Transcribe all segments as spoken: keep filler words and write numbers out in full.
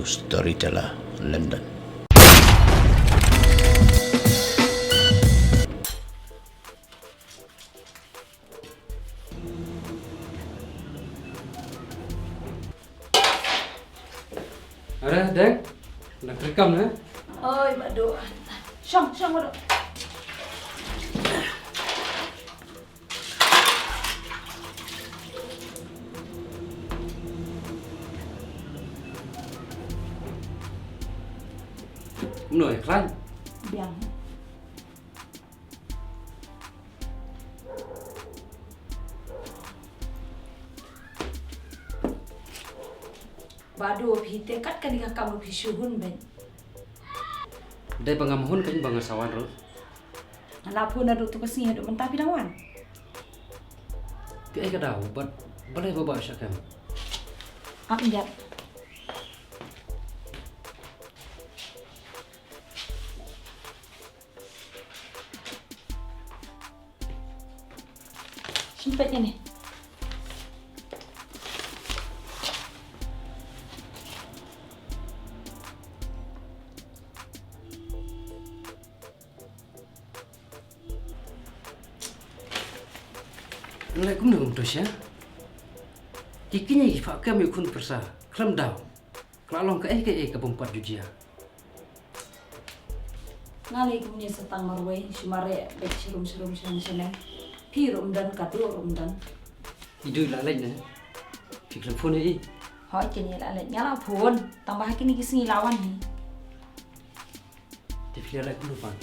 Storyteller London. Are, Deng, nang trikam ne? Oi, Badu. Shong, shong, Badu. Kumno, ïa khlaiñ? Biang. Badu, phi te kat kane ka kam ruh phi shu hun beit. Dei ba ngam hun kein ba nga sa wan ruh. Nga la phone naduh tu ka sngi haduh mynta phi dang wan. Phi ai ka daw bad balei ba ba sha kem. Ap jap. Shin peit ïa ne. Lei kumno kumto sha? Ki kñi ki phah kem ïa u khun pyrsa khlem daw. Ka la long kaei kaei ka bym pat ju jia. Nga lei kumne sa tang marwei, shu mareh beit shirum shirum shaneng shaneng. Phi ruh ym don, ka Duh ruh ym don. I Duh i la leit ne? Phi khlem phone ïa i? Hooid, kane i la leit. Nga la phone, tang ba ha kine ki sngi i la wan hi. Te phi la leit kumno pat?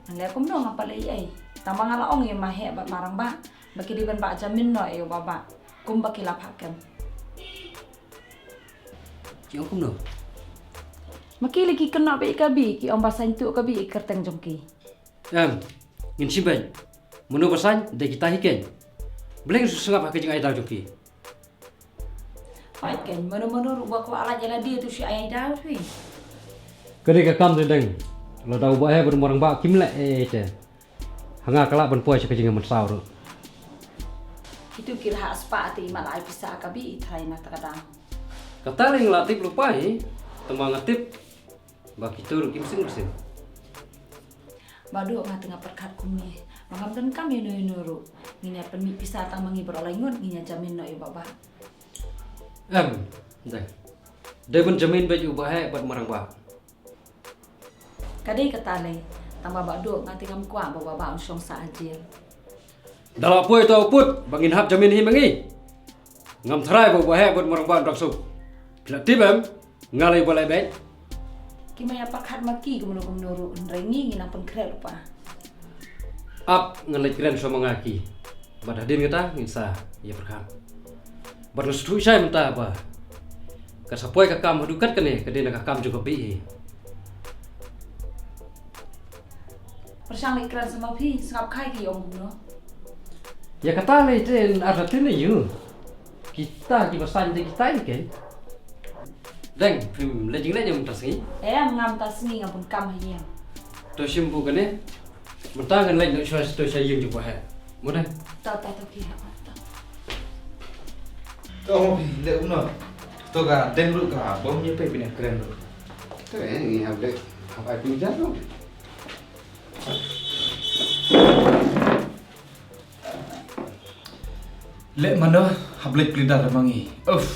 Nga leit kumno, ngam pat leit ei ei. Tang ba nga la ong ïa ma Heh bad ma Rangbah ba ki dei ban bah jamin noh ïa u Bah Bah, kumba ki la phah kem. Ki ong kumno? Ma ki la ki kynnoh beit ïa ka Bih, ki ong ba saiñ tuh ka Bih ïa ka kyrteng jong ki. Em, ngin shim beit. Mano ba saiñ? Dei kita hi kein. Balei ngin shu sngap ha ka jingai daw jong ki? Peit kein, mano mano ruh ba kwah lait ïa lade to shu ai daw phi. Ka dei ka kam dei deng. Lada u Bah Heh bad u Bah Rangbah kim leh ei ei te, ha nga ka lah ban poi sha ka jingmynsaw ruh. Kito ki rah spah te i mat la ai pisa ka Bih i trai na ta ka dang. Kata lei nga la tip lypa hi, tang ba nga tip ba kito ruh kim sing ruh sing. Badu, nga te nga pyrkhat kumne, ba ngam donkam ïano ïano ruh. Ngin ïa pynmih pisa tang ma ngi baroh lai ngut, ngin ïa jamin noh ïa u Bah Bah. Em, dei. Dei ban jamin beit ïa u Bah Heh bad ma Rangbah. Ka dei kata lei, tang ba Badu, nga te ngam kwah ba u Bah Bah un shong sah ha jel. Da la poi ta u pud ba ngin hap jamin hi ma ngi. Ngam tharai ba u Bah Heh bad ma Rangbah un dang suk. Phi la tip em, nga lei ba lei beit. Ki ma ïa pyrkhat ma ki kumno kumno ruh, hynrei ngi ngi nang pynkhreh lypa. Ap, ngan leit kren shuwa ma nga ki. Bad hadien kata ngin sa ïa pyrkhat. Bad nga sngewthuh shai mynta ba ka sa poi ka kam haduh katkane ka dei na ka kam jong ka Bih hi. Pyrshang leit kren sa ma phi, sngap khai ki ong kumno. Ïa kata lei te artatien ïa u. Kita kiba saiñ dei kita hi kein. Deng, phim leit jingleit ïa mynta sngi? Em, nga mynta sngi nga bun kam ha ïing. To shim buh kane. Mynta ngan leit noh shuwa to sha ïing jong u Bah Heh. Mo deng? To, to, to, phi hap, to. To mo phi leh kumno? To ka Deng ruh ka bym ïa pei pynïakren ruh. To eh, ngi hap leh, hap ai pynjan ruh. Leh mano, hap leit plie da ma ngi. Uff.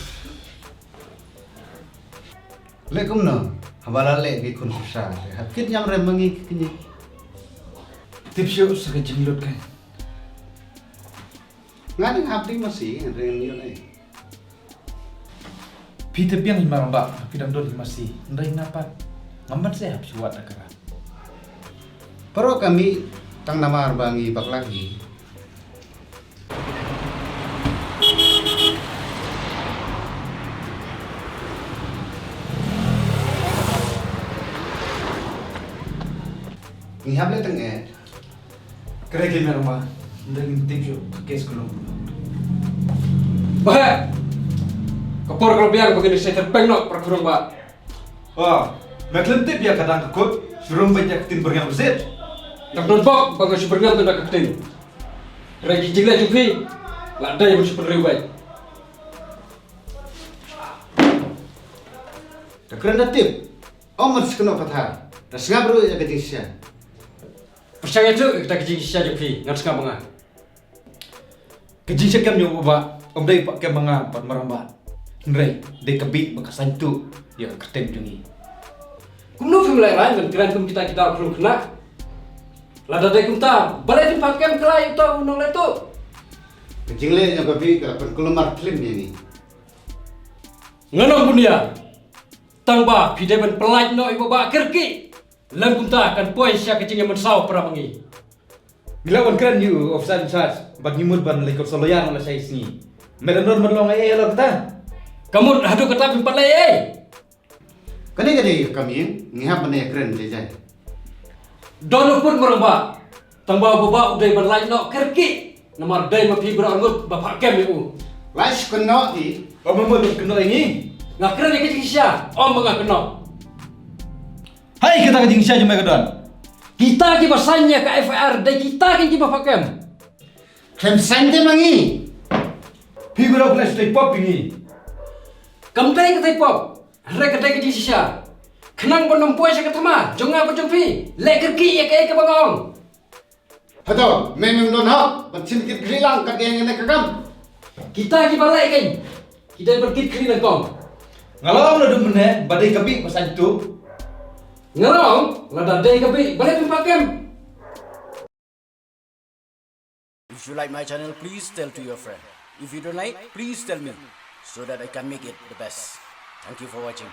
Leh kumno? Haba la leh ki khun pyrsa, hap kit ñiamrem ma ngi ki kñi. Tip shuh sa ka jinglut kan. Nga dang hap dei masi, nga dang ñiut ai. Phi te biang hi ma Rangbah, phi dang don hi masi, hynrei nga pat ngam ban seh hap shuwa da ka rat. Baroh ka mih tang namar ba ngi bakla hi. Ngi hap leh tang eh. Kare ki mer ma, ndeng tip shuh ka case ka long. Bah, ka por ka la biang ba ngin sa tyrpeng noh para khun ba. Oh, me khlem tip ïa ka dang ka kut, shu rung beit ïa ka ktien byrngem bzit. Dang don bok ba nga shu byrngem tang da ka ktien. Kare ki jingleh jong phi, la dei ban shu pynriew beit. Ka kren da tip. Ym ban sngewkynnoh pathar. Da sngap ruh ïa ka jingshisha. Pyrshang ïa tu ïa kata ka jingshisha jong phi, ngan sngap ma nga. Ka jingshisha kem jong u Bah, ym dei pat kem ma nga bad Marangbah. Hynrei dei ka Bih bad ka Saintu ïa ka kyrteng jong ngi. Kumno phim lehrain ban kren kum kita kita u khynnah? Lada dei kumta, balei phim phah kem kylla ïa uta u nongleh tuh? Ka jingleh jong ka Bih ka la pynkulmar khlem ïa ngi. Ngan ong bun ïa. Tang ba phi dei ban pyllait noh ïa u Bah Kyrkieh. Lem kumta kan poi sha ka jingïamynsaw para ma ngi. Ngi la wan kren ïa u officer in charge bad ngi mut ban leit kot sa lawyer lashai sngi. Me da don ban long ei ei halor kata? Ka mut haduh kata phim pat leh ei ei. Kane ka dei ka kam ïing, ngi hap ban ïakren jai jai. Don u pud Marangbah. Tang ba u Bah u dei ban lait noh Kyrkieh. Namar dei ma phi baroh arngut ba phah kem ïa u. Lait shu kynnoh hi. Ym ym ym kynnoh ïa ngi. Nga kren ïa ka jingshisha, ym ba nga kynnoh. Hai, kita ka jingshisha jong me ka don. Kita kiba sign ïa ka F I R dei kita ki kiba phah kem. Khlem sign te ma ngi. Phi baroh phi la shu tei pop ïa ngi. Kam dei ka tei pop. Hynrei ka dei ka jingshisha. Khnang ban ym poi sha ka thma jong nga bad jong phi, leh kyrkieh ïa kaei kaba nga ong. Hato me mem don hok ban shim kit khlieh lang kat ïa kane ka kam? Kita kiba leh kein ki dei ban kit khlieh lang kong. Nga la ong naduh mynne ba dei ka Bih ba Saintu. Nga la ong lada dei ka Bih, balei phim phah kem? If you like my channel, please tell to your friend. If you don't like, please tell me so that I can make it the best. Thank you for watching.